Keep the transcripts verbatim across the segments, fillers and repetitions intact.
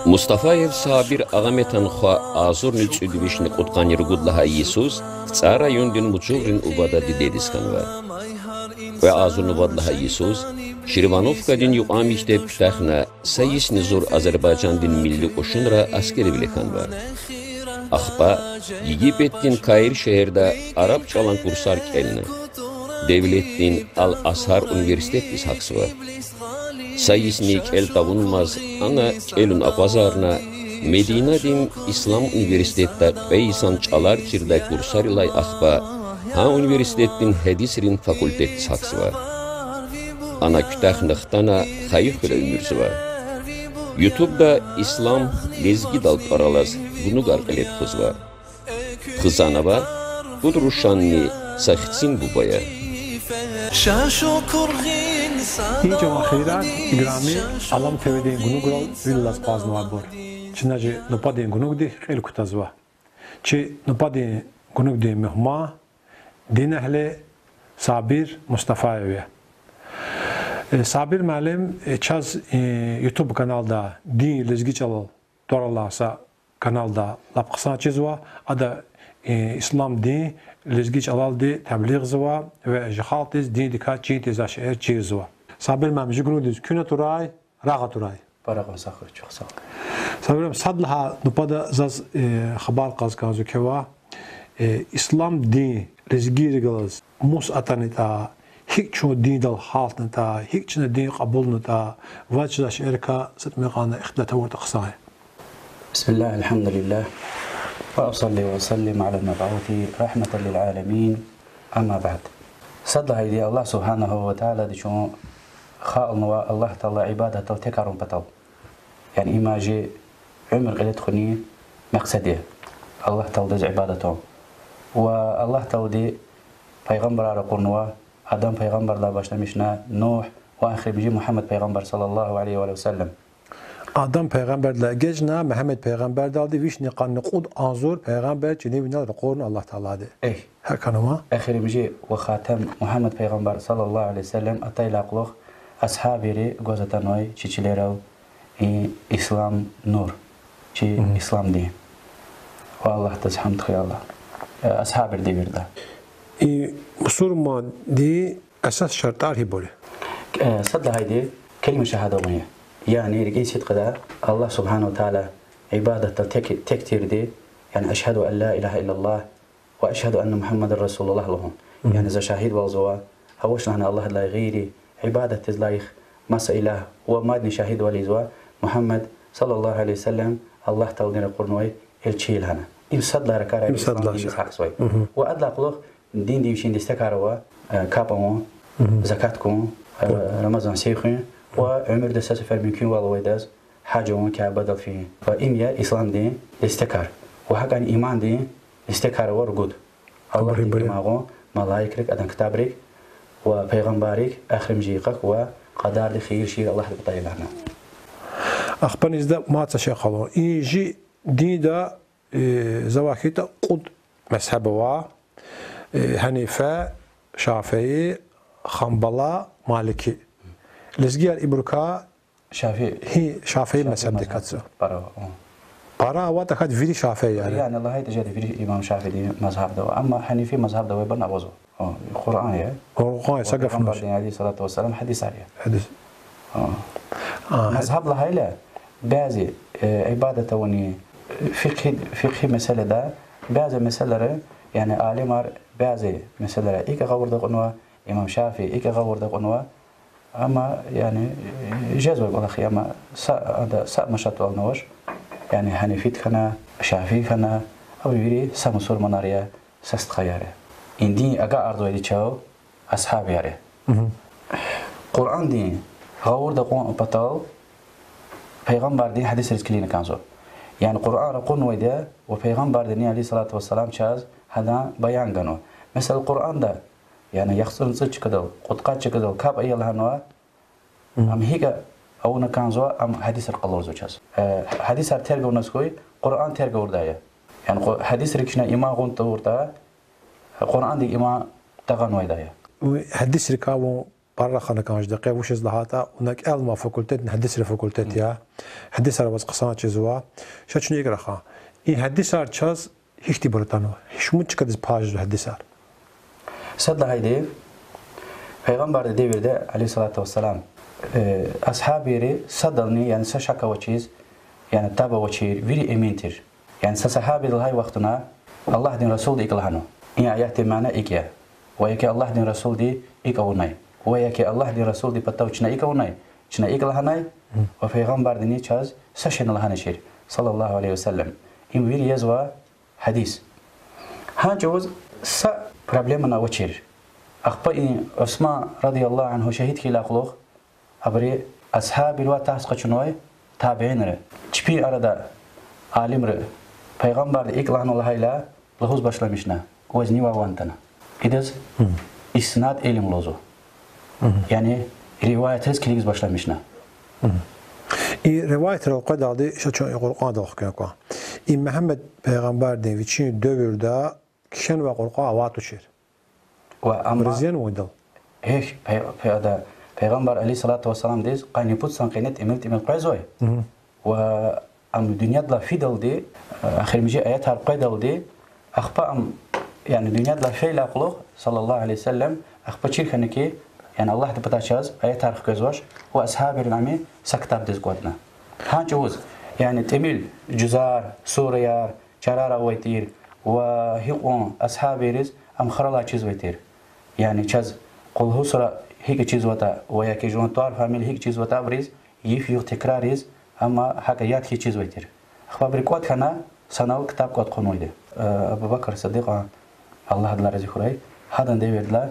Мустафаев Сабир Агъаметан хва агъзурни кӀуьд вишни кьудкъанни ругуд лагьай йисуз КцӀар райондин Мучугърин убада дидедиз хьанва. Кьве агъзурни вад лагьай йисуз Ширивановкадин юкьван мектеб куьтягьна, са йисни зур Азербайжандин милли кьушунра аскеривиле хьанва. Ахпа Египетдин Каир шегьерда араб чӀалан курсар кӀелна. Девлетдин Ал-Азгьар университетдиз гьахьзава. Са йисни кӀел тавунмаз ана кӀелун акъвазарна, Мединадин Ислам университетда кьве йисан чӀалар чирдай курсарилай ахпа гьа университетдин гьадисрин факультетдиз гьахьзава. Ана куьтягьна хтана хайи хуьре уьмуьрзава. Ютубда Ислам лезгидал тӀвар алаз гунугар кьиле тухузва. Хизанова Кудрушанни са хцин буба я. И чӀаван хийирар, играми Алам ТВ-дин гунуграл вил алаз акъвазнавайбур. Чна чи нубатдин гунугдихъ кьил кутазва. Чи нубатдин гунугдин мугьман динэгьли Сабир Мустафаев я. Э, Сабир муаллим, э, чаз, э, YouTube каналда, дин лезги чӀалал тӀвар алай са каналда лап хъсан чизва, ада, э, ислам дин лезги чӀалалди теблигъзава ва чи халкьдиз диндикай чин тийизвай шейэр чирзава. Сабир муаллим, чи гунугдиз куьн атурай, рагъ атурай. Пара кьван сагъ хьуй, чухсагъ. Сабир муаллим, сад лагьай нубада заз, э, хабар кьаз кӀанзава квевай, э, ислам дин лезгийрихъ галаз мус атанатӀа, гьикӀ чун диндал гьалтнатӀа, гьикӀ чна дин кьабулнатӀа, ваз чизвай шейэрикай са тӀимил кьванни ихтилат авуртӀа хъсан я. بسم الله، الحمد لله، وأصلي وأسلم على المبعوث رحمة للعالمين، أما بعد. Сад лагьайди, Аллагь سبحانه وتعالىди чун халкьнава Аллагь Таала ибадатдал текарун патал. Яни им чи уьмуьр кьиле тухунин макьсад я, Аллагь Тааладиз ибадат авун. Ва Аллагь Таалади пайгъамбарар ракъурнава, Адам пайгъамбардилай башламишна, Нугь ва эхиримжи Мугьаммад пайгъамбар صلى الله عليه وعلى آله وسلم. Адам пайгъамбардилай эгечӀна Мугьаммад пайгъамбардалди вишни къанни кьуд агъзур пайгъамбар чилин винел ракъурна Аллагь Таалади. Эхь. ГьакӀ хьанва? Эхиримжи ва хатам Мугьаммад пайгъамбар صلى الله عليه وسلم атайдалай кьулухъ асгьабийри гваз атанвай чи чилерал и ислам нур, чи ислам дин. Ва Аллагьдиз гьамд хьуй, Аллагь, э, асгьабийрин девирда. И мусурмандин эсас шартӀар гьибур я? Э, сад лагьайди, كلمة شهادة авун я. Яни рикӀин сидкьидай Аллагь سبحانه وتعالى ибадатдал тек, тек тирди, яни أشهد أن لا إله إلا الله وأشهد أن محمدا رسول الله лугьун. Яни за шагьидвалзава, авач лагьана Аллагьдилай гъейри ибадатдиз лайих маса илагь ва мадни шагьидвал ийизва Мугьаммад صلى الله عليه وسلم Аллагь Тааладин ракъурнавай элчи я лагьана. Им сад лагьай ракӀарай ислам диндиз гьахьзавай. Ва адалай кьулухъ диндин вичин дестекар ава, э, капӀ авун, закат гун, э, Рамазан сив хуьн ва уьмуьрда са сефер мумкинвал авайдаз гьаж авун, Кябедал фин. Ва им я исламдин дестекар. Ва гьакӀни имандин дестекар ава ругуд: Аллагьдик иман гъун, малаикрик, адан ктабрик ва пайгъамбаррик, эхиримжи йикъак ва кьадардик хийир-шийир Аллагьдин патай лагьана. Ахпа низда мад са шей къалурун. И чи динда, э, завай хьайитӀа, кьуд мезгьеб ава: э, Гьанифе, Шафии, Ханбала, Малики. Лезгияр ибурукай шафии, шафии мезгьебдикай я. Пара ава, тахьайтӀа вири шафиияр я. Яни лагьайтӀа жеда вири имам Шафиидин мезгьебда ава, амма Гьанифи мезгьебда авайбурни авазва. Къуръан я. Къуръан я, са гаф нуш. Пайгъамбардин عليه الصلاة والسلام гьадисар я. Гьадис. Мезгьеб лагьайла, бязи, э, ибадат авунин, фикъгьи, фикъгьи месэлада, бязи месэлайра, яни алимар бязи месэлайра икӀ гъавурда кьунва, имам Шафии икӀ гъавурда кьунва, амма, яни, жезвай кӀвалах я, амма са, ада са машатвални авач, яни Гьанифиди хьана, Шафииди хьана, абуру вири са мусурманар я, са стхаяр я. И дин агакьарзавайди чав асгьабияр я. Къуръандин гъавурда кьун патал пайгъамбардин гьадисриз килигна кӀанзава. Яни Къуръан ракъурнавайди я ва пайгъамбардини عليه الصلاة والسلام чаз гьадан баян ганва. Месела, Къуръанда, яни яхцӀурни цӀуд чкадал, кьудкъад чкадал капӀ ая лагьанва, ам гьикӀ авуна кӀанзава, ам гьадисра къалурзава чаз. Э, гьадисар тергавуназ хьуй, Къуръан терг авурдай я. Яни къу-, гьадисрик чна иман гъун тавуртӀа, Къуръандик иман тагъанвайдай я. Гьадисрикай вун пара рахана кӀанжда, къе вучиз лагьайтӀа, вуна кӀелнава факультетни, гьадисрин факультет я. Гьадисар ваз хъсан чизва. Ша чна икӀ рахана. И гьадисар чаз гьихьтинбур атанва? Шумуд чкадиз пайзава гьадисар? Сад лагьайди, Пайгъамбардин девирда, عليه الصلاة والسلام, э, асгьабийри садални, яни са шак авачиз, яни таб авачир, вири эмин тир. Яни са сагьабиди лагьай вахтунда Аллагьдин Расулди икӀ лагьанва. И аятдин мана икӀ я. Ва яки Аллагьдин Расулди икӀ авунай. Ва яки Аллагьдин Расулдин патав чна икӀ авунай, чна икӀ лагьанай, ва Пайгъамбардини чаз са шейни лагьаначир, صلى الله عليه وسلم. Им вири язва гьадис. Гьа чӀавуз са проблемани авачир. Ахпа и Усман رضي الله عنه шагьид хьайила кьулухъ, абуру асгьабийривай тарс къачунвай табиинри, чпин арада алимри, Пайгъамбарди икӀ лагьанва лагьайла, лугьуз башламишна, ваз нивай ван атана. Идаз иснад илим лугьузва. Яни риваятриз килигиз башламишна. И риваятрал къведалди ша чун и Къуръандал хквен кӀан. И Мугьаммад пайгъамбардин вичин девирда кхьенвай Къуръан авай тушир. Ва амма Абуриз янвайдал? Эхь, пе-, пе-, ада, Пайгъамбар عليه الصلاة والسلامдиз къанни пуд сан къене тӀимил-тӀимил къвезвай. Ва ам дуьньядилай фидалди, э, эхиримжи аятар къведалди, ахпа ам, яни дуьньядилай фейила кьулухъ, صلى الله عليه وسلم, ахпа чир хьана хьи, яни Аллагьдин патай чаз аятар хквезвач, ва асгьабийри ам са ктабдиз кӀватӀна. Гьа чӀавуз, яни тӀимил жузар, сураяр, чарар авай тир, ва гьикьван асгьабийриз ам хуралай чизвай тир. Яни чаз Къулгьу сура гьикӀ чизватӀа, ва яки жуван тӀвар-фамилия гьикӀ чизватӀа абуриз, йиф-югъ текрариз, амма гьакӀа яд хьиз чизвай тир. Ахпа абуру кӀватӀ хьана, санал ктаб кӀватӀ хъувунвайди. Э, Абу Бакр Сиддикьан, Аллагь адалай рази хьурай, гьадан девирдилай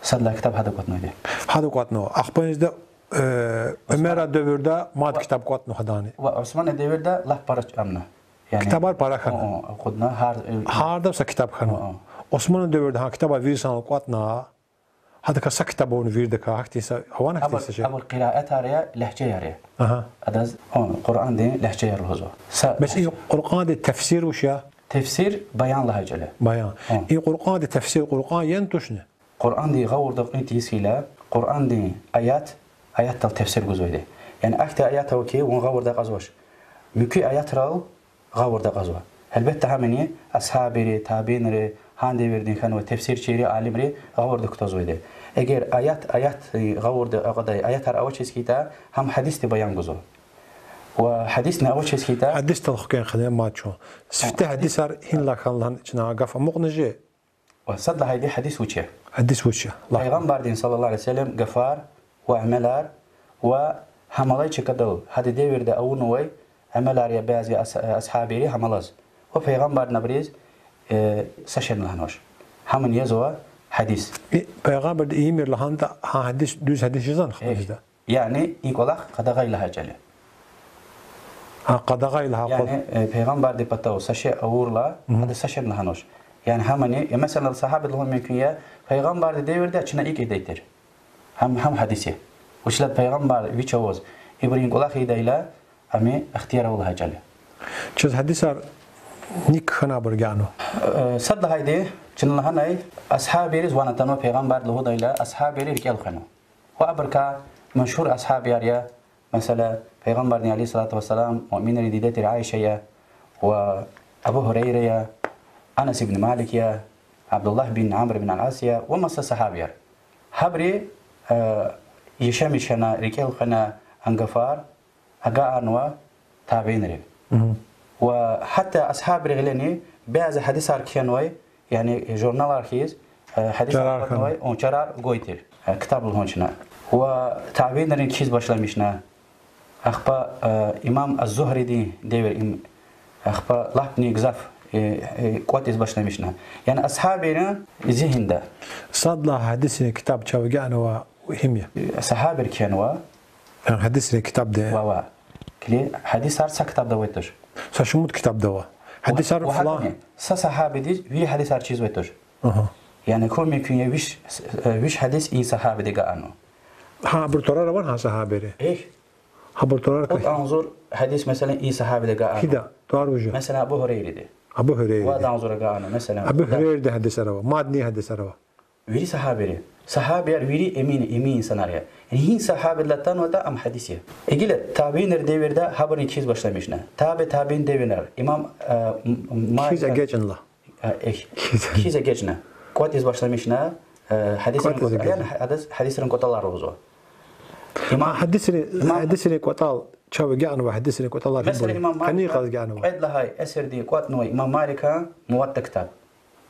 сад лагьай ктаб гьада кӀватӀнавайди. Гьада кӀватӀнава. Ахпа инизда, э, Умара девирда мад ктаб кӀватӀнава гьадани. Ва Усмана девирда лап пара амна. Яни ктабар пара хьана. О, о, акъудна гьар, э, гьардав са ктаб хьана. О, о. Усмана девирда гьа ктабар вири санал кӀватӀна, гьадакай са ктаб авуна виридакай, гьахьтин са, авани гьахьтин са шей? Абур къираатар я, легьжаяр я. Агьа. Адаз, о, Къуръандин легьжаяр лугьузва. Са Бес и Къуръандин тефсир вуч я? Тефсир баян лагьай чӀал я. Баян. О. И Къуръандин тефсир Къуръан яни тушни? Къуръандин гъавурда кьин тийиз хьайила, Къуръандин аят, аятдал тефсир гузвайди. Яни ахьтин аят ава хьи, вун гъавурда акьазвач. Муькуь аятрал гъавурда акьазва. Гьелбетда, гьамани асгьабийри, табиинри, гьа девирдин хьанвай тефсирчийри, алимри гъавурда кутазвайди. Эгер аят, аят, э, гъавурда акьадай аятар авачиз хьайитӀа, гьам гьадисдин баян гузва. Ва гьадисни авачиз хьайитӀа, Гьадисдал хквен хьана мад чун. Сифте гьадисар гьинлай хьанлан чна гаф амукьна жи. Ва сад лагьайди гьадис вуч я? Гьадис вуч я? Лагь. Пайгъамбардин, صلى الله عليه وسلم, гафар ва амалар ва гьам алай чкадал гьадан девирда авунвай амалар я бязи ас-, асгьабийри гьам алаз. Ва Пайгъамбардин абуриз, э, са шейни лагьанвач. Гьамни язва гьадис. И Пайгъамбарди ийимир лагьанатӀа, гьа гьадис, дуьз гьадис жезвани хкажда? Яни и кӀвалах къадагъа ая лагьай чӀал я. Гьа, къадагъа ая лагьай кӀвал. Яни, э, Пайгъамбардин патав са шей авурла, гьада са шейни лагьанвач. Яни гьамани, э, месела, сагьабиди лугьун мумкин я, Пайгъамбардин девирда чна икӀ ийидай тир. Гьам, гьам гьадис я. Вучиз лагьайтӀа Пайгъамбар вич аваз ибурун кӀвалах ийидайла, ам ихтияр ава лагьай чӀал я. Чаз гьадисар ник хьанвайбур гана. Э, сад лагьайди, чна лагьанай, асгьабийриз ван атанва Пайгъамбарди лугьудайла, асгьабийри рикӀел хвенва. Ва абурукай машгьур асгьабияр я, месела, Пайгъамбардин, عليه الصلاة والسلام, муъминрин диде тир Аиша я, ва Абу Гьурайра я, Анас ибн Малик я, Абдуллагь бин Амр бин аль-Ас я, ва маса сагьабияр. Гьабуру, э, яшамиш хьана, рикӀел хвена а гафар агакьарнава табиинри. Ва гьатта асгьабийрин гъилени бязи гьадисар кхьенвай, яни журналар хьиз, э, гьадисар кӀватӀнавай, он чарар гвай тир, э, ктаб лугьун чна. Ва табиинрини кхьиз башламишна. Ахпа, э, имам аз-Зугьридин девир им, ахпа лапни гзаф, э, э, кӀватӀиз башламишна. Яни асгьабийрин зигьинда. Сад лагьай гьадисрин ктаб чав гана ва гьим я? Э, сагьабийри кхьенва. Яни гьадисрин ктабди? Ва, ва. Килиг, гьадисар са ктабда авай туш. Са шумуд ктабда ава. Гьадисар флан. Са сагьабидиз вири гьадисар чизвай туш. Агьа. Яни куьн мумкин я виш, э, виш гьадис и сагьабиди гана. Гьа, абур тӀварар авани гьа сагьабийри? Эхь. Гьабур тӀварар куьн. Кьуд агъзур гьадис, месела, и сагьабиди гана. Гьида, тӀвар вуж я? Месела, Абу Гьурайриди. Абу Гьурайриди. Кьуд агъзур гана, месела. Абу Гьурайриди гьадисар ава, мадни гьадисар ава. Вири сагьабийри. Сагьабияр вири эмин, эмин инсанар я. Яни гьи сагьабидилай атанватӀа, ам гьадис я. Гила табиинрин девирда гьабурни кхьиз башламишна. Таби табиин девирар. Имам, э, м-, м-, Кхьиз Малик эгечӀна лагь. А, э, кхьиз эгечӀна. КӀватӀиз башламишна, э, гьадисрин КӀватӀиз кӀватӀал, эгечӀна. Яни гьадис, гьадисрин кӀватӀалар лугьузва. Имам, А, гьадисрин, имам гьадисрин кӀватӀал, чав агакьнава гьадисрин кӀватӀалар гьибур я? Месела, имам Малик, Къанни кьаз агакьнава? Кьвед лагьай асирдин кӀватӀнавай имам Маликан Муватта ктаб.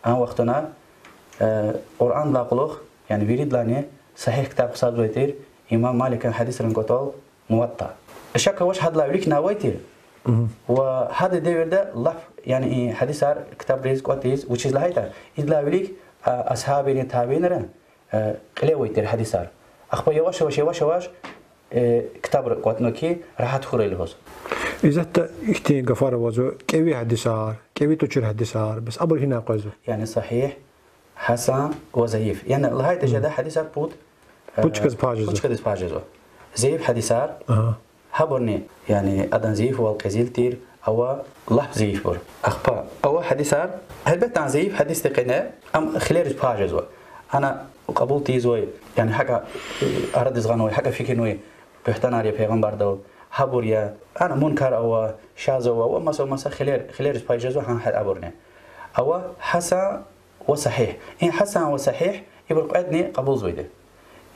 А вахтунда, э, Къуръандилай кьулухъ, яни виридалайни сагьигь ктаб гьисабзавай тир имам Маликан гьадисрин кӀватӀал Муватта. Шак авач, гьадалай виликни авай тир. Ва гьадан девирда лап, яни и гьадисар ктабриз кӀватӀиз, вучиз лагьайтӀа идалай вилик, а, асгьабийрин, табиинрин, э, кьиле авай тир гьадисар. Ахпа яваш-яваш, яваш-яваш, э, ктабра кӀватӀна хьи, рагьат хьурай лугьуз. Исятда ихьтин гафар авазва: кӀеви гьадисар, кӀеви тушир гьадисар, бес абур гьинай къвезва? Яни сагьигь, гьасан ва заиф. Яни лагьайтӀа жеда гьадисар пуд, Пуд чкадиз пай жезва. Пуд чкадиз пай жезва. Заиф гьадисар, Агьа. гьабурни, яни адан заифвал кьезил тир, ава лап заифбур. Ахпа ава гьадисар, гьелбетда, заиф гьадисдин къене ам хилериз пай жезва. Ана кьабул тийизвай, яни гьакӀа, э, арадиз гъанвай, гьакӀа фикирнавай буьгьтанар я пайгъамбардал, гьабур я, ана мункар ава, шаз ава, ва маса, маса хилер, хилериз пай жезва гьа, гьа абурни. Ава гьасан ва сагьигь. И гьасан ва сагьигь, ибур кьведни кьабулзавайди.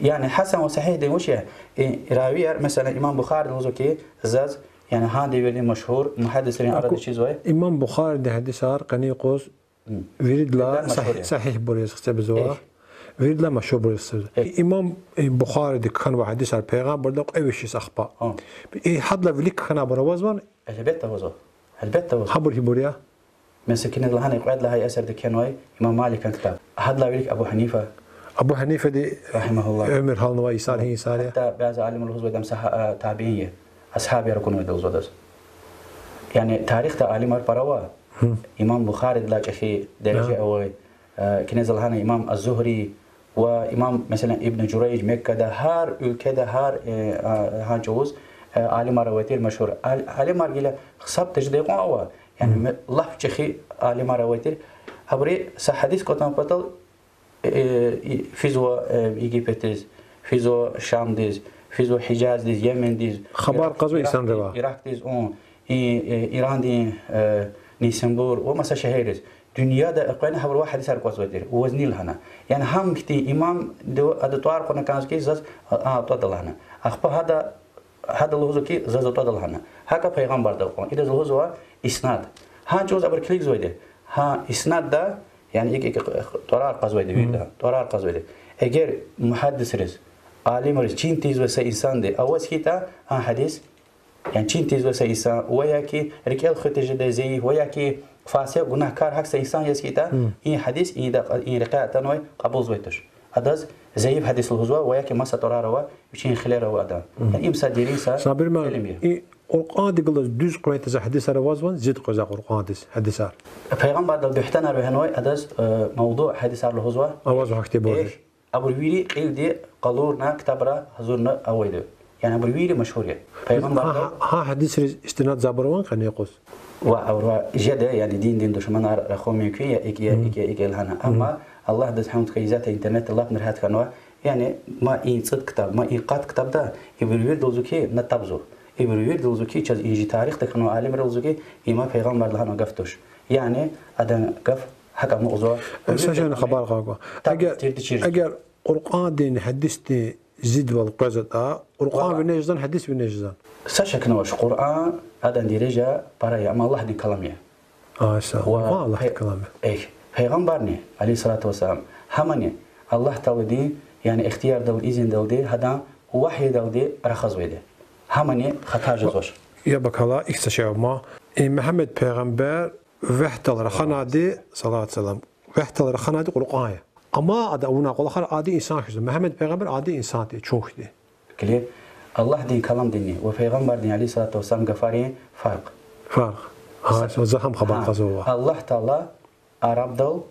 Яни гьасан ва сагьигьдин вуч я? И равияр, месела, имам Бухариди лугьузва хьи, заз, яни гьа девирдин машгьур мугьаддисрин арада чизвай. Имам Бухаридин гьадисар къенин юкъуз виридалай сагьигьбур яз гьисабзава. Виридалай машгьурбур яз гьисабзава. Имам, э, Бухариди кхьенвай гьадисар пайгъамбардал кьве виш йис ахпа. И гьадалай вилик кхьенвайбур авазвани? Гьелбетда авазва. Гьелбетда авазва. Гьабур гьибур я? Месела, куьне лагьана, кьвед лагьай асирда кхьенвай имам Маликан ктаб. Гьадалай вилик Абу Гьанифа. Абу Гьанифади уьмуьр гьалнавай йисар гьи йисар я? Гьатта бязи алимри лугьузвайди ам са-, а, табиин я. Асгьабияр акунвайди лугьузва адаз. Яни тарихда алимар пара ава. Имам Бухаридилай чӀехи дережа авай, э, куьне лагьана имам аз-Зугьри ва имам, месела, Ибн Журайж Меккада, гьар уьлкведа, гьар, э, а, гьа чӀавуз, э, алимар авай тир машгьур. Ал-, алимар гила гьисаб тежедай кьван ава, яни лап чӀехи алимар авай тир. Абуру са гьадис кӀватӀун патал э, и-, физва, э, Египетдиз, физва Шамдиз, физва Гьижаздиз, Йемендиз, Хабар кьазва инсанривай. Иракдиз, ун, и, э, Ирандин, э, Нисинбур ва маса шегьерриз. Дуьньяда экъвена гьабурувай гьадисар кӀватӀзавай тир, ваз ни лагьана. Яни гьам хьтин имамди ада тӀвар кьуна кӀанзава хьи, заз, а, а, тӀвада лагьана. Ахпа гьада Гьада лугьузва хьи, заз атӀада лагьана. ГьакӀа пайгъамбардал кьван. Идаз лугьузва иснад. Гьа чӀавуз абур килигзавайди. Гьа иснадда, яни икӀ-икӀ тӀварар кьазвайди вирида, тӀварар кьазвайди. Эгер мугьаддисриз, алимриз чин тийизвай са инсанди аваз хьайитӀа, а гьадис, яни чин тийизвай са инсан, ва я хьи рикӀел хуьн тежедай зайиф, ва я хьи фасикь, гунагькар гьахьтин са инсан яз хьайитӀа, и гьадис, и да-, и рекьяй атанвай кьабулзавай туш. Адаз зайиф гьадис лугьузва, ва я хьи маса тӀварар ава, вичин хилер ава адан. Яни им са дерин са Сабир муаллим, илим я. И Къуръандихъ галаз дуьз къвез тийизвай гьадисар авазвани, зид къвезвай Къуръандиз гьадисар? Пайгъамбардал буьгьтанар вегьенвай, адаз, э, мавдуъ гьадисар лугьузва. Авазва гьахьтинбур. Абур вири кьилди къалурна, ктабра гьазурна авайди. Яни абур вири машгьур я. Гьа, гьа гьадисриз истинад за абур авани къенин юкъуз? Ва абур ва жеда, яни диндин душманар рахун мумкин я, икӀ я, икӀ я, икӀ я лагьана. Амма Аллагьдиз гьамд хьуй, исятда интернетда лап регьят хьанва. Яни мад и цӀуд ктаб, мад и къад ктабда ибур вирида лугьузва хьи, на таб зун. Ибур вирида лугьузва хьи, чаз и жи тарихда хьанвай алимри лугьузва хьи, има пайгъамбарди лагьанвай гаф туш. Яни адан гаф гьакӀ амукьзава. Са шейни хабар кьакьва. Эгер, эгер Къуръандин гьадисдин зидвал къвезватӀа, Къуръан вине жезвани, гьадис вине жезвани? Са шакни авач, Къуръан, адан дережа пара я, амма Аллагьдин калам я. Ва Аллагьдин калам я. Пайгъамбарни, عليه الصلاة والسلام, гьамани Аллагь Тааладин, яни ихтиярдалди, изиндалди, гьадан вагьйдалди рахазвайди. Гьамани хата жезвач. Я бакӀ, гьеле икӀ са шей ама, и Мугьаммад пайгъамбар вегьдал раханвайди, صلى الله عليه وسلم, вегьдал раханвайди Къуръан я. Амма ада авунвай кӀвалахар ади инсан хьиз я. Мугьаммад пайгъамбар ади инсан тир, чун хьтин. Килиг, Аллагьдин каламдинни ва пайгъамбардин, عليه الصلاة والسلام, гафарин фаркь. Фаркь. Гьа, за гьам хабар кьазва. Аллагь Таала арабдал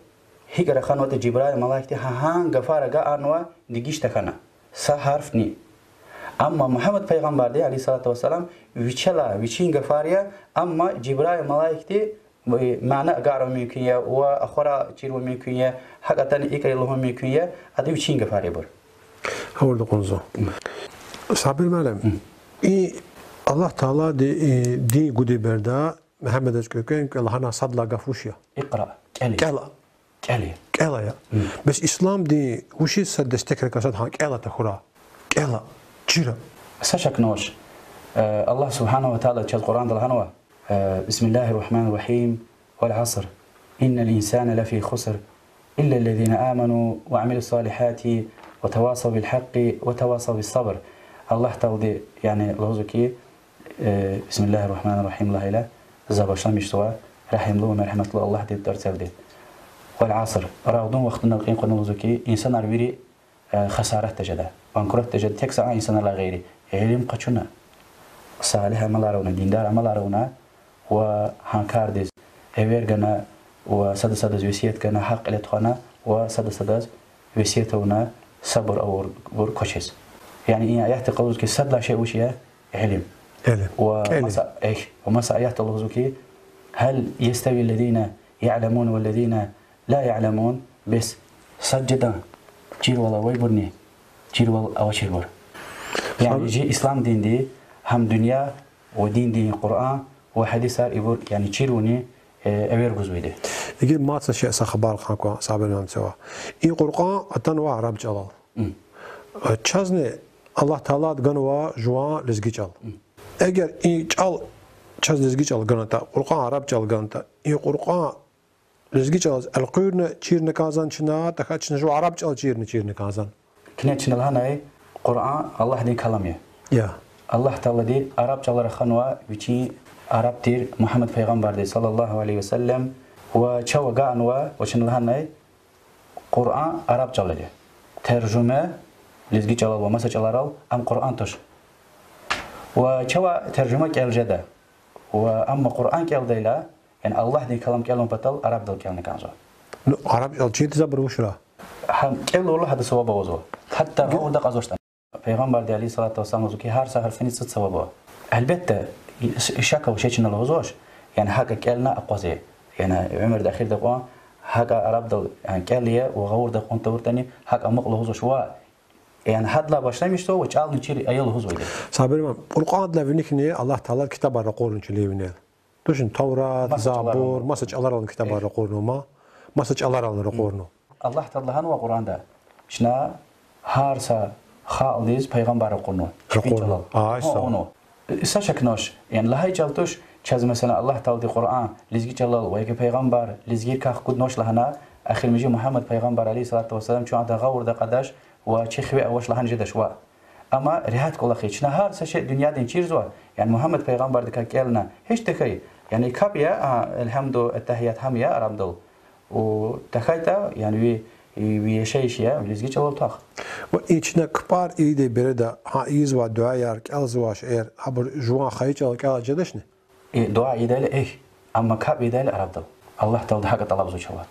гьикӀ раханватӀа Жибраил малаикди, гьа гьа гафар агакьарнава дегиш тахьана, са гьарфни. Амма Мугьаммад пайгъамбарди, عليه الصلاة والسلام, вичелай, вичин гафар я, амма Жибраил малаикди мана агакьарун мумкин я, ва ахварай чирун мумкин я, гьакӀ атана икӀ лугьун мумкин я, ада вичин гафар я ибур. Гьавурда кьунзава. Сабир муаллим, и Аллагь Таалади, и, дин гудай береда, Мугьаммедаз кӀвенкӀвен кӀвалахана сад лагьай гаф вуч я? اقرأ, кӀел. КӀела. КӀел я. КӀела я. Бес исламди вучиз са дестекрикай сад гьа кӀела тахьурай? КӀела. Чира. Са шак авач. Э, Аллагь سبحانه وتعالى чаз Къуръанда лагьанва, э, بسم الله الرحمن الرحيم. والعصر. إن الإنسان لفي خسر. إلا الذين آمنوا وعملوا الصالحات وتواصوا بالحق وتواصوا بالصبر. Аллагь Таалади, яни, лугьузва хьи, э, بسم الله الرحمن الرحيم лагьайла, за башламишзава, регьимлу ва мергьяматлу Аллагьдин тӀварцелди. والعصر. Рагъдан вахтунал кьин кьуна лугьузва хьи, инсанар вири э, хасаратда жеда, банкротда жеда, тек са а инсанрилай гъейри. Илим къачуна, салигь амалар авуна, диндар амалар авуна, ва гьа кардиз эвер гана, ва сада садаз весият гана, гьахъ кьиле тухвана, ва сада садаз весият авуна, сабур авурбур квачиз. Яни и аятда къалурзава хьи, сад лагьай шей вуч я? Илим. Илим. Ва маса, эхь, ва маса аятда лугьузва хьи, هل يستوي الذين يعلمون والذين لا يعلمون, бес сад жеда чирвал авайбурни, чирвал авачирбур. Яни жи ислам динди гьам дуьнья ва диндин Къуръан ва гьадисар ибур, яни чирунин, э, эвер гузвайди. Иги мад са шей, са хабар хкун кӀан, Сабир муаллим, чавай. И Къуръан атанва араб чӀалал. Чазни Аллагь Таалади ганва жуван лезги чӀал. Эгер и чӀал чаз лезги чӀал ганатӀа, Къуръан араб чӀал ганатӀа, и Къуръан лезги чӀалаз элкъуьрна чирна кӀанзавани чна, тахьайтӀа чна жува араб чӀал чирна чирна кӀанзавани? Куьне чна лагьанай, Къуръан Аллагьдин калам я. Я. Аллагь Таалади араб чӀалал раханва вичин араб тир Мугьаммад пайгъамбардиз, صلى الله عليه وسلم, ва чав агакьнава, ва чна лагьанай, Къуръан араб чӀалал я. Тержума лезги чӀалал ва маса чӀаларал ам Къуръан туш. Ва чавай тержума кӀел жеда. Ва амма Къуръан кӀелдайла, яни Аллагьдин калам кӀелун патал арабдал кӀелна кӀанзава. Ну, араб чӀал чирзавайбур вучра? Гьам кӀелайла гьада саваб авазва. Гьатта гъавурда акьазвачтӀани. Пайгъамбарди, عليه الصلاة والسلام, лугьузва хьи, гьар са гьарфинин цӀуд саваб ава. Гьелбетда, и ш-, шак авач, чна лугьузвач, яни гьакӀа кӀелна акъваз я. Яни уьмуьрдин эхирдал кьван гьакӀа арабдал, яни, кӀел ая ва гъавурда кьун тавуртӀани, гьакӀа амукь лугьузвач ва, яни, гьадалай башламишзава ва чӀални чир ая лугьузвайди. Сабир муаллим, Къуръандилай виникни Аллагь Таалади китабар ракъурна чилин винел. Тушни Таврат, Забур, маса чӀаларални китабар ракъурнава, маса чӀаларални ракъурнава. Аллагь Таалади лагьанва Къуръанда, чна гьар са халкьдиз пайгъамбар ракъурнава. Ракъурнава. Са шак авач, яни лагьай чӀал туш, чаз, месела, Аллагь Таалади Къуръан лезги чӀалал ва яки пайгъамбар лезгийрикай хкуднавач лагьана, эхиримжи Мугьаммад пайгъамбар, عليه الصلاة والسلام, чун адан гъавурда акьадач ва чи хиве авач лагьана жедач ва. Амма регьят кӀвалах я, чна гьар са шей дуьньядин чирзава, яни Мугьаммад пайгъамбардикай кӀелна, гьич тахьай, яни капӀ я, а, الحمد, التحيات гьам я арабдал. Ва тахьайтӀа, яни ви, ви яшайиш я лезги чӀалал твах. Ва и чна кпӀар ийидай береда, гьа ийизвай дуьаяр, кӀелзавай шейэр, гьабур жуван хайи чӀалал кӀелайтӀа жедачни? И дуьа ийидайла эхь, амма капӀ ийидайла арабдал. Аллагь Таалади гьакӀа тӀалабзава чавай.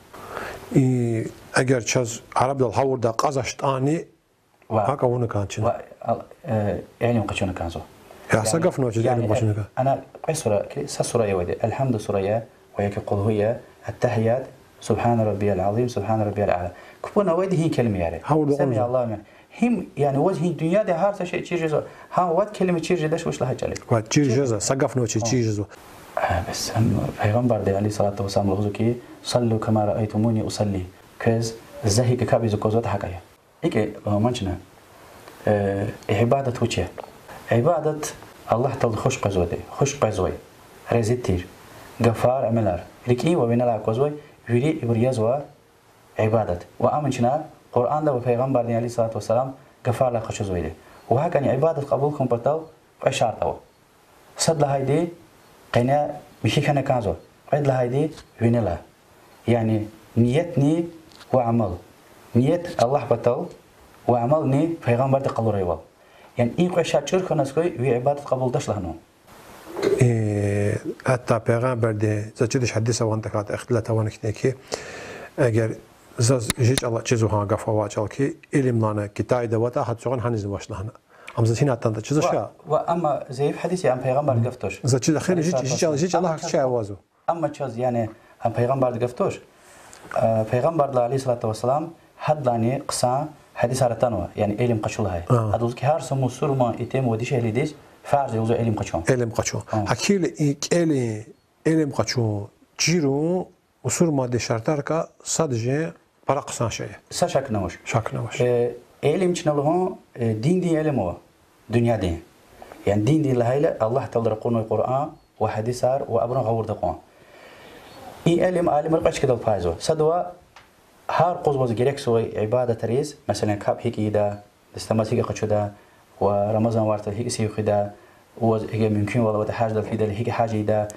И эгер чаз арабдал гъавурда акьазвачтӀани, гьакӀ авуна кӀан чна. Илим къачуна кӀанзава. Я, са гаф авач, илим къачуна кӀан. Ана кьве сура, са сура я авайди. الحمد сура я, ва яки قل هو я, التحيات, سبحان ربي العظيم, سبحان ربي الأعلى. КпӀуна авайди гьи келимаяр я. سمع الله لمن. Гьим, яни ваз гьи дуьньяда гьар са шей чир жезва, гьа вад келима чир жедач вуч лагьай чӀал я. Ва чир жезва, са гаф авач, чир жезва. Гьа, бес, ам, пайгъамбарди, عليه الصلاة والسلام, лугьузва хьи, صلوا كما رأيتموني أصلي. Квез за гьикӀ капӀ ийиз аквазватӀа, гьакӀ ая. ИкӀ, э, лагьай чна, э, ибадат вуч я? Ибадат Аллагь Таалади хуш къвезвайди, хуш къвезвай, рази тир гафар, амалар, рикӀин ва винелай аквазвай, вири ибур язва ибадат. Ва ам чна Къуръанда ва пайгъамбардин, عليه الصلاة والسلام, гафарилай къачузвайди. Ва гьакӀни ибадат кьабул хьун патал кьве шартӀ ава. Сад лагьайди, къене михьи хьана кӀанзава. Кьвед лагьайди, винелай. Яни ниятни ва амал. Ният Аллагь патал ва амални пайгъамбарди къалурайвал. Яни и кьве шартӀ чӀур хьана кӀанзавай ви ибадат кьабулдач лагьанва. Э, гьатта пайгъамбарди, заз чидач, гьадис авани тахьайтӀа, ихтилат авани хьтин хьи, эгер заз жи чӀала чизва гьа гаф авай чӀал хьи, илимлана Китайда аватӀа, гьа цугъан гьанизни вач лагьана. Ам заз гьина атанатӀа чизвач. Ва, ва амма заиф гьадис я, ам пайгъамбардин гаф туш. Заз чида хьи, жи, жи чӀала, жи чӀала гьакӀ чай авазва. Амма чаз, яни, а, пайгъамбардин гаф туш. А, пайгъамбардилай, عليه الصلاة والسلام, гьадалайни хъсан гьадисар атанва, яни илим къачу лагьай. А. Ада лугьузва хьи, гьар са мусурман итим ва дишегьлидиз фарз я лугьузва илим къачун. Илим къачун. А. Гьакӏ хьайила и кӏелун, илим къачун, чирун мусурмандин шартӏарикай сад жен пара хъсан шей я. Са шакни авач. Шакни авач. Э, илим чна лугьун, э, диндин илим ава, дуьньядин. Яни диндин лагьайла Аллагь Таалади ракъурнавай Къуръан ва гьадисар ва абурун гъавурда кьван. И илим алимри кьве чкадал пайзава. Сад ва гьар къуз ваз герекзавай ибадатриз, месела, капӏ гьикӏ ийида, дастамаз гьикӏ къачуда, ва Рамазан варцал гьикӏ сив хуьда, ваз эгер мумкинвал аватӏа гьаждал фидайла гьикӏ гьаж ийида.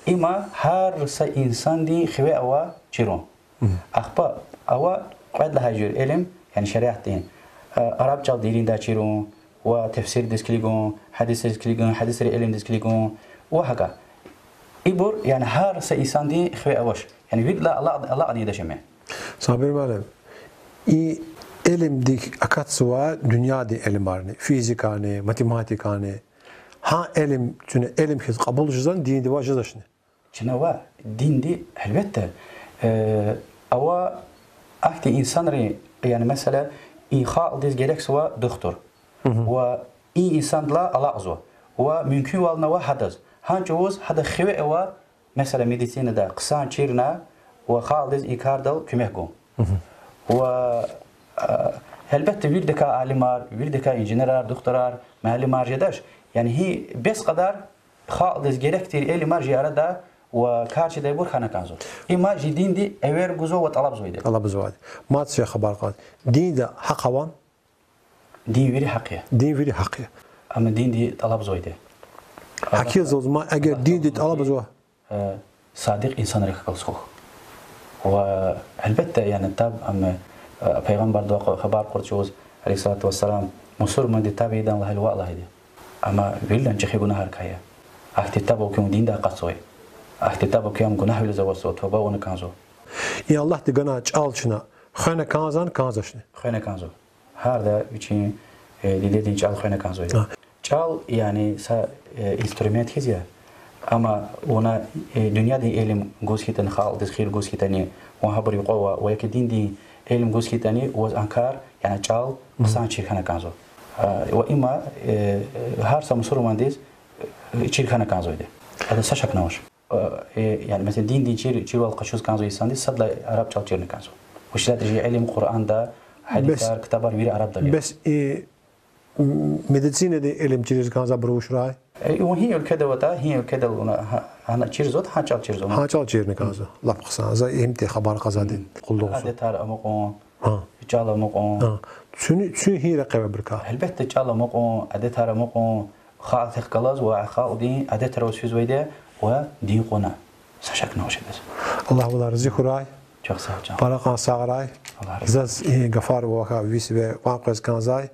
Има гьар са инсандин хиве ава чирун. Ахпа ава кьвед лагьай жуьре илим, яни шариатдин, а, араб чӏал дериндай чирун, ва тефсирдиз килигун, гьадисриз килигун, гьадисрин илимдиз килигун, ва гьакӏа. Ибур, яни гьар са инсандин хиве авач. Яни виридалай алакь-, алакьдин яшамиш. Сабир муаллим, и илимдик акатзавай дуьньядин илимарни, физикани, математикани, гьа илим, чуьне илим хьиз кьабул жезвани, диндивай жезвачни? Чна ва динди, гьелбетда, э, ава ахьтин инсанри, яни, месела, и халкьдиз герекзава духтур. Ва и инсандилай алакьзава. Ва мумкинвални ава гьадаз. Гьа чӏавуз гьада хиве ава, месела, медицинада хъсан чирна ва халкьдиз и кардал куьмек гун. Ва, а, гьелбетда, виридакай алимар, виридакай инженерар, духтурар, муаллимар жедач. Яни гьи бес кьадар халкьдиз герек тир илимар жи арада ва кар чидайбур хьана кӏанзава. Има жи динди эвер гузва ва тӏалабзавайди. Тӏалабзавайди. Мад са хабар кӏан. Динда гьахъ авани? Дин вири гьахъ я. Дин вири гьахъ я. Амма динди тӏалабзавайди. Гьакӏ я, заз ма, эгер динди тӏалабзава, э, садикь инсанрик галаз хьухь. Ва, гьелбетда, яни таб, амма, э, пайгъамбардивай хабар кьур чӏавуз, عليه الصلاة والسلام, мусурманди таб ийидан лагьайла ваъ лагьайди. Амма виридалайни чӏехи гунагьрикай я. Ахьтин таб авай куьн диндай акъатзавай. Ахьтин таб авай куьн гунагьвилиз авазва, туба авуна кӏанзава. И Аллагьди ганвай чӏал чна хвена кӏанзавани, кӏанзавачни? Хвена кӏанзава. Гьарда вичин, э, дидедин чӏал хвена кӏанзавайди. А. Чӏал, яни са, э, инструмент хьиз я. Амма вуна, э, дуьньядин илим гуз хьайитӏани, халкьдиз хийир гуз хьайитӏани, вун гьабур юкьва ва, ва яки диндин илим гуз хьайитӏани, ваз а кар, яни чӏал хъсан чир хьана кӏанзава. А, ва има, э, гьар са мусурмандиз, э, чир хьана кӏанзавайди. Ада са шакни авач. Э, яни, месела, диндин чир, чирвал къачуз кӏанзавай инсандиз сад лагьай араб чӏал чирна кӏанзава. Вучиз лагьайтӏа жи илим Къуръанда, гьадисар, ктабар вири арабдал я. Бес и, м, медицинадин илим чириз кӏанзавайбур вучрай? Э, вун гьи уьлкведа аватӏа, гьи уьлкведал вуна, гьа-, гьана чирзаватӏа, гьа чӏал чирзава. Гьа чӏал чирна кӏанзава. Лап хъсан. За ихьтин хабар кьазва ди. Къуллугъзава. Адетар амукьун, чӏал амукьун. Цуьн, цуьн гьи рекье авайбурукай? Гьелбетда, чӏал амукьун, адетар амукьун, халкьдихъ галаз ва халкьдин адетрал физвайди ва дин кьуна. Са шакни авач адаз. Аллагь валай рази хьурай. Чухсагъул. Пара кьван сагърай. Заз и гафар вахъ висве ван къвез кӏанзавай.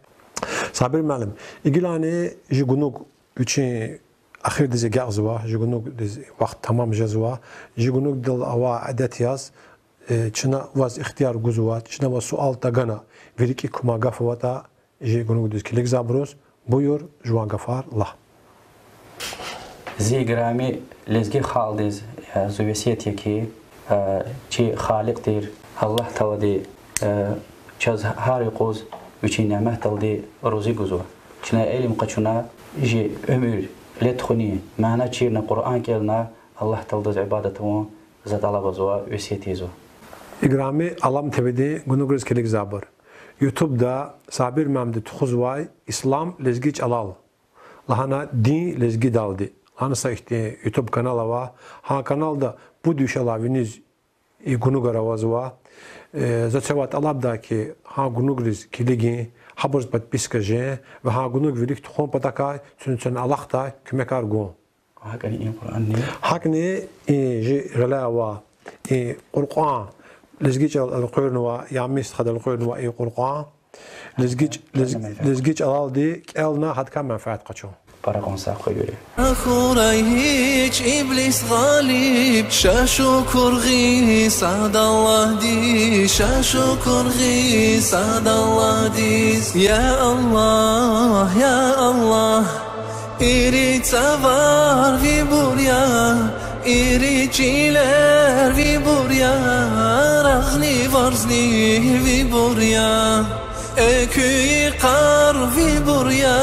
Сабир муаллим, гилани жи гунуг вичин эхирдиз агакьзава, жи гунугдиз вахт тамам жезва, жи гунугдал авай адет яз, э, чна ваз ихтияр гузва, чна ваз суал тагана, ви рикӏик кума гаф аватӏа, жи гунугдиз килигзавайбуруз, буюр, жуван гафар лагь. Зи играми лезги халкьдиз, э, зи весият я хьи, э, чи Халикь тир Аллагь Таалади, э, чаз гьар юкъуз вичин няметдалди рузи гузва. Чна илим къачуна, жи уьмуьр лет хуьни, мана чирна, Къуръан кӏелна, Аллагь Тааладиз ибадат авун за тӏалабзава, весият ийизва. Играми Алам ТВ-дин гунугриз килигзавайбур, ютубда Сабир муаллимди тухузвай Ислам лезги чӏалал лагьана, Дин лезгидалди лагьана са ихьтин ютуб канал ава. Гьа каналда пуд виш алай виниз и гунугар авазва. Э, за квевай тӏалабдай хьи, гьа гунугриз килигин, гьабуруз подписка жен ва гьа гунуг вилик тухун патахъай, куьне, куьне алахъдай куьмекар гун. Гьакӏни и Къуръанни, гьакӏни и жи гъиле авай и Къуръан, лезги чӏалал элкъуьрнавай, Ямин стхади элкъуьрнавай и Къуръан, лезги, лез-, лезги чӏалалди кӏелна, гьадакай менфят къачун. Пара кьван сагъ хьуй, вири. Хьурай гьич иблис гъалиб, ша шукур гъиз сад Аллагьдиз, ша шукур гъиз сад Аллагьдиз. Я Аллагь, я Аллагь, ирид цавар ви бур я, Ири чилер ви бур я, рагъни варзни ви бур я, экуь йикъар ви бур я,